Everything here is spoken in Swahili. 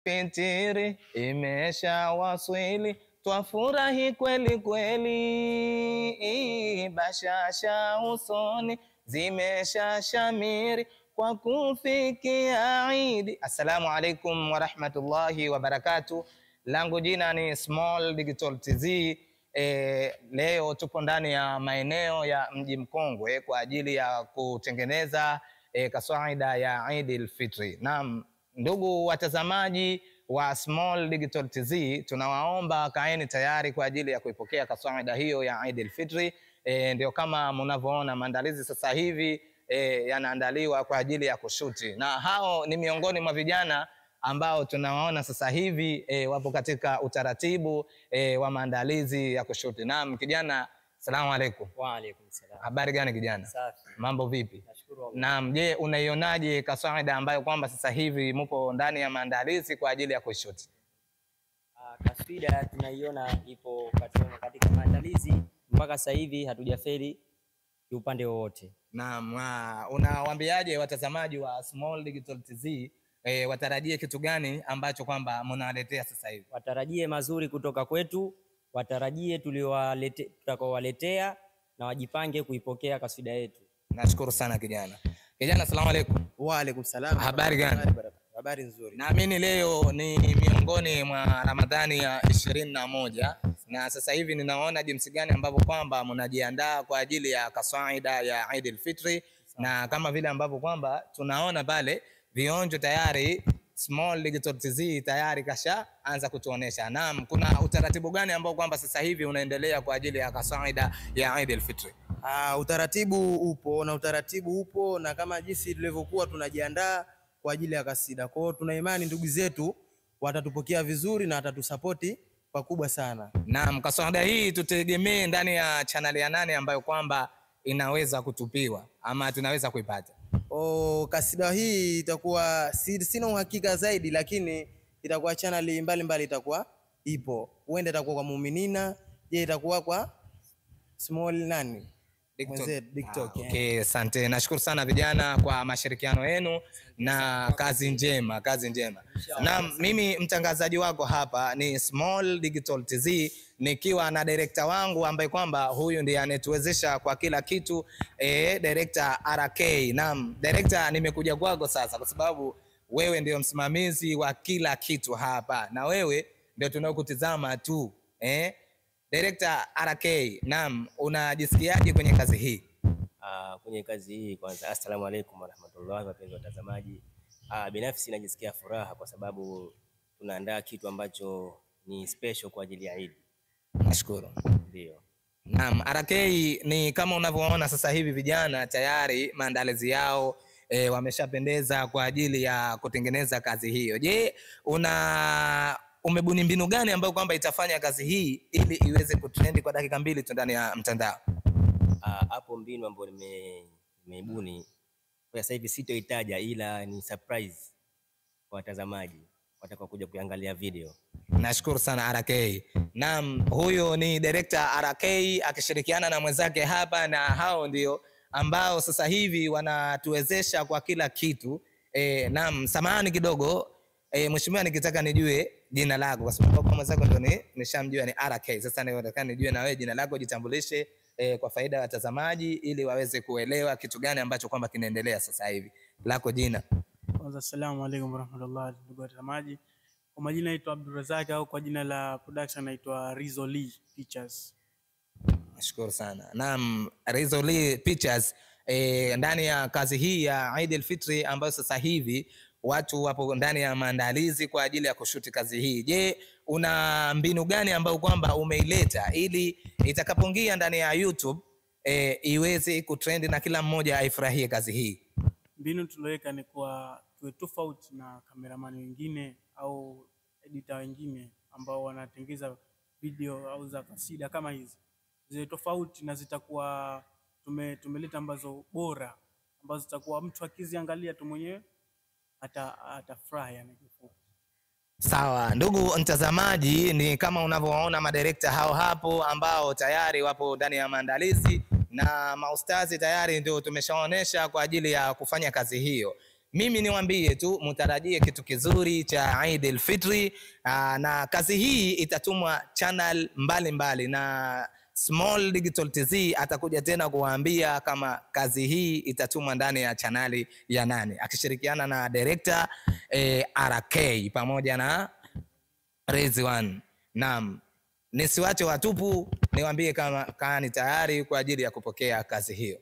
Fitiri imeshawasili, twafurahi kweli kweli, bashasha usoni zimeshashamiri kwa kufikia Idi. Assalamu alaikum warahmatullahi wabarakatuh. Langu jina ni Small Digital TZ. Leo tupo ndani ya maeneo ya Mji Mkongwe kwa ajili ya kutengeneza kaswaida ya Eid al-Fitri. Naam, ndugu watazamaji wa Small Digital TZ, tunawaomba kaeni tayari kwa ajili ya kuipokea kaswaida hiyo ya Eid al-Fitri. Ndio kama mnavyoona maandalizi sasa hivi yanaandaliwa kwa ajili ya kushuti, na hao ni miongoni mwa vijana ambao tunawaona sasa hivi wapo katika utaratibu wa maandalizi ya kushuti. Naam kijana, salamu alaikum. Wa alaikum salam. Habari gani kijana? Safi. Mambo vipi? Nashukuru Allah. Naam, je, unaionaje kaswaida ambayo kwamba sasa hivi mupo ndani ya maandalizi kwa ajili ya kushuti? Kaswida tunaiona ipo katika maandalizi mpaka sasa hivi hatujafeli kiupande wowote. Naam, unawaambiaje watazamaji wa Small Digital TZ watarajie kitu gani ambacho kwamba mnawaletea sasa hivi? Watarajie mazuri kutoka kwetu, watarajie tutakaowaletea na wajipange kuipokea kaswida yetu. Nashukuru sana kijana. Kijana, asalamu alaykum. Wa alaykum salam. Habari gani? Habari nzuri. Naamini leo ni miongoni mwa Ramadhani ya 21 na sasa hivi ninaona jinsi gani ambavyo kwamba mnajiandaa kwa ajili ya kaswaida ya Eid al-Fitri, na kama vile ambavyo kwamba tunaona pale vionjo tayari Small Digital TZ tayari kasha anza kutuonesha. Naam, kuna utaratibu gani ambao kwamba sasa hivi unaendelea kwa ajili ya kaswaida ya Eid al-Fitri? Utaratibu upo na utaratibu upo, na kama jinsi tulivyokuwa tunajiandaa kwa ajili ya kasida. Kwa hiyo tuna imani ndugu zetu watatupokea vizuri na watatusapoti pakubwa sana. Naam, kaswida hii tutegemee ndani ya channel ya 8 ambayo kwamba inaweza kutupiwa ama tunaweza kuipata. Kasida hii itakuwa sina uhakika zaidi, lakini itakuwa channel mbalimbali itakuwa ipo. Huenda itakuwa kwa Muuminina, je itakuwa kwa Small nani? TikTok. Okay, asante. Nashukuru sana vijana kwa mashirikiano yenu na kazi njema, kazi njema. Na mimi mtangazaji wako hapa ni Small Digital TZ nikiwa na director wangu ambaye kwamba huyu ndiye anetuwezesha kwa kila kitu, director RK. Naam, director, nimekuja kwako sasa kwa sababu wewe ndio msimamizi wa kila kitu hapa na wewe ndio tunayokutizama tu. Director RK, naam, unajisikiaje kwenye kazi hii? Kwenye kazi hii kwanza, assalamu alaikum warahmatullahi, wapenzi watazamaji. Binafsi najisikia furaha kwa sababu tunaandaa kitu ambacho ni special kwa ajili ya Eid. Nashukuru. Ndio. Naam, RK, ni kama unavyoona sasa hivi vijana tayari maandalizi yao wameshapendeza kwa ajili ya kutengeneza kazi hiyo. Je, umebuni mbinu gani ambayo kwamba itafanya kazi hii ili iweze kutrend kwa dakika 2 tu ndani ya mtandao? Hapo mbinu ambayo nimeibuni kwa sasa hivi sitoitaja, ila ni surprise kwa watazamaji watakao kuja kuangalia video. Nashukuru sana RK. Naam, huyo ni director RK akishirikiana na mwenzake hapa, na hao ndio ambao sasa hivi wanatuwezesha kwa kila kitu. Naam, samahani kidogo. Mheshimiwa, nikitaka nijue jina lako kwa sababu kwa mwenzako ndio nishamjua ni RK. Sasa nataka nijue na wewe jina lako, jitambulishe kwa faida ya watazamaji ili waweze kuelewa kitu gani ambacho kwamba kinaendelea sasa hivi. Lako jina? Kwanza assalamu alaykum warahmatullahi, ndugu watazamaji. Kwa majina naitwa Abdulrazak au kwa jina la production naitwa Rizoli Pictures. Nashukuru sana. Naam, Rizoli Pictures, ndani ya kazi hii ya Eid al-Fitri ambayo sasa hivi watu wapo ndani ya maandalizi kwa ajili ya kushuti kazi hii. Je, una mbinu gani ambayo kwamba umeileta ili itakapoingia ndani ya YouTube iweze kutrend na kila mmoja aifurahie kazi hii? Mbinu tulioweka ni kwa tuwe tofauti na kameramani wengine au editor wengine ambao wanatengeza video au za kasida kama hizi. Zile tofauti na zitakuwa tumeleta ambazo bora, ambazo zitakuwa mtu akiziangalia tu mwenyewe atafurahi yani. Sawa, ndugu mtazamaji, ni kama unavyoona madirekta hao hapo ambao tayari wapo ndani ya maandalizi na maustazi tayari ndio tumeshaonesha kwa ajili ya kufanya kazi hiyo. Mimi niwaambie tu mutarajie kitu kizuri cha Eid al-Fitri, na kazi hii itatumwa channel mbalimbali mbali, na Small Digital TZ atakuja tena kuwaambia kama kazi hii itatumwa ndani ya chaneli ya nani, akishirikiana na director RK pamoja na Rizwan. Naam, nisiwache watupu, niwaambie kama kaani tayari kwa ajili ya kupokea kazi hiyo.